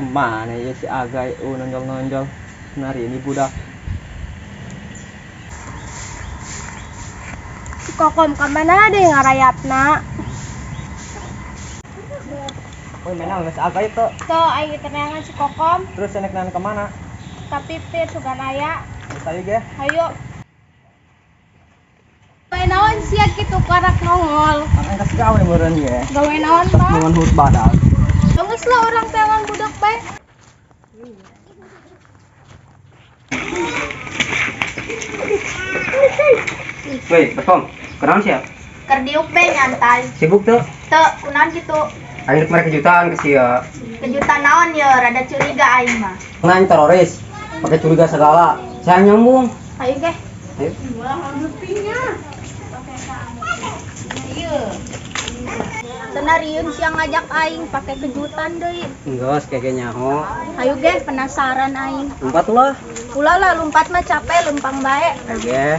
Kemana ya si Agay? Oh, nonjol-nonjol. Nari ini budak. Si Kokom ka mana deh ngarayapna? Woi, menang si Agay tuh. Tuh, aing teneangan si Kokom. Terus enek nan kemana? Ka pipir sugan aya. Ayo ge. Ayo. Gawe naon sia kitu karak nongol? Aing kasih gawe meureun ye. Gawe naon, Pak? Nungan hut badak. Geus lah orang teangan budak bae. Woi, Kokom, kunaon sia? Keur diuk be nyantai. Sibuk tuh? Teu, kunaon kitu? Aing rek mere kejutan ke sia. Kejutan naon ye, rada curiga aing mah. Ngaing teroris, pakai curiga segala. Saya nyambung. Ayo ge. Ayo. Tenarieun sia ngajak aing pake kejutan deui. Enggeus keke nyaho. Ayo ge, penasaran aing. Lompat lah. Ulah lah lompat mah capek lempang bae. Ayo ge.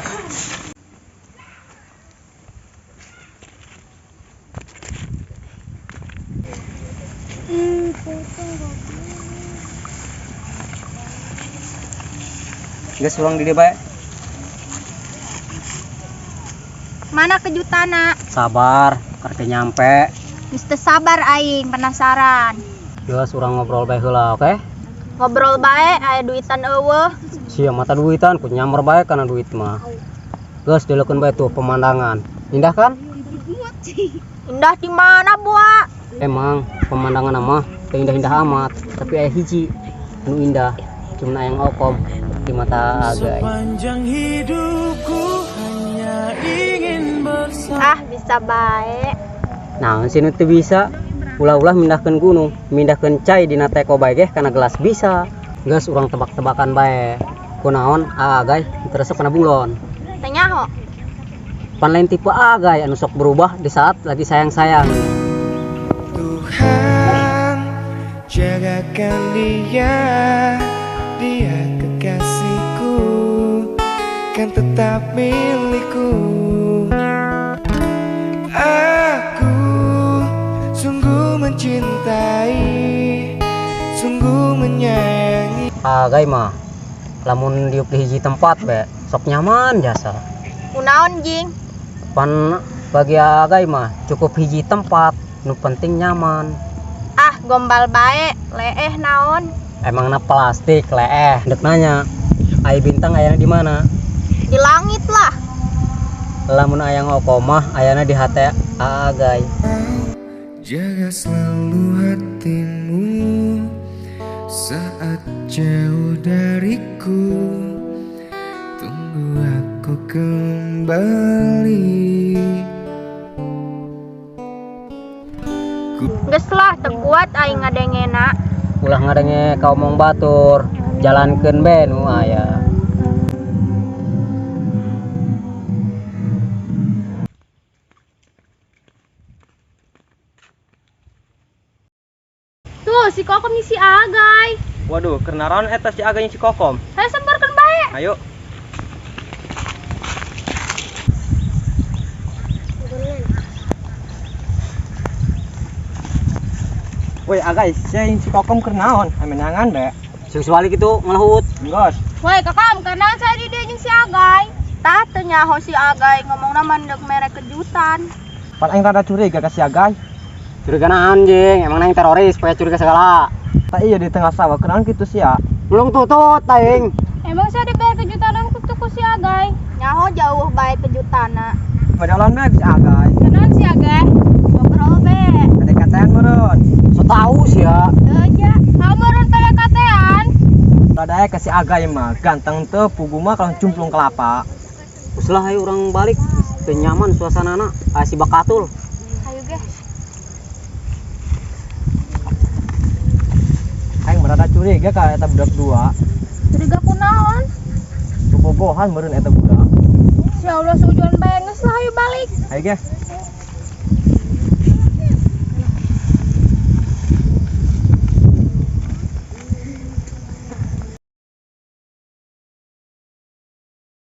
Geus urang di dieu bae. Mana kejutana? Sabar, karek nyampe. Geus teu sabar aing, penasaran. Geus urang ngobrol bae heula, oke? Ngobrol bae aya duitan eueuh. Sia mata duitan, ku nyamber bae kana duit mah. Geus dileukkeun bae tuh pemandangan. Indah kan? Indah di mana, Bua? Emang pemandangan mah teu indah-indah amat, tapi aya hiji anu indah, cuman aya ngokom di mata Agay. Sepanjang hidupku hanya ingin bersama. Ah, bisa bae. Naon sih nu teu bisa? Ulah-ulah mindahkeun gunung, mindahkeun cai dina teko bae ge kana gelas bisa. Geus urang tebak-tebakan bae. Kunaon Agay teu resep kana bunglon? Teu nyaho. Pan lain tipe Agay anu sok berubah di saat lagi sayang-sayang. Tuhan, jagakan dia, dia kekasihku, kan tetap milikku. Aku sungguh mencintai, sungguh menyayangi. Agay mah lamun diuk di hiji tempat be sok nyaman jasa. Kunaon jing? Pan bagi Agay mah cukup hiji tempat, nu penting nyaman. Ah, gombal bae, leeh naon? Emangna plastik leeh. Dek nanya, ai bintang ayana di mana? Di langit lah. Lamun aya ngokom mah ayana di hate Agay. Jaga selalu hatimu saat jauh dariku. Tunggu aku kembali. Geus lah, teu kuat aing ngadengena. Ulah ngadenge ka omong batur, jalankeun be nu aya. Tuh, si Kokom si Agay. Waduh, keur naraon eta si Agay si Kokom? Hayo samperkeun bae. Ayo. Woi Agay, sia si Kokom keur naon? Amenangan be. Sing sebalik itu ngelahut. Geus. Woi Kokom, keur naon saya di dieu jeung si Agay? Tah teu nyaho si Agay ngomongna mah deuk mere kejutan. Pan aing rada curiga ka si Agay. Curiga naon jeung? Emang aing teroris pakai curiga segala. Tah iya di tengah sawah keur naon kitu sia? Belum tutut aing. Emang saya diberi kejutan ku si Agay? Nyaho jauh bae kejutana. Padahal bae si Agay. Keur naon si Agay? Ngobrol be. PDKT-an meureun. So tau sia. Teu ja. Kamu meureun PDKT-an? Rada ke si Agay mah ganteng teu pugu mah kalau cumplung kelapa. Geus lah ayo urang balik. Teu nyaman suasanana. Aya si bakatul. Ayo ge. Aing merada curiga ka eta budak dua. Curiga kunaon? Bobogohan meureun eta budak. Ya Allah, seujuan bae geus lah ayo balik. Ayo ge.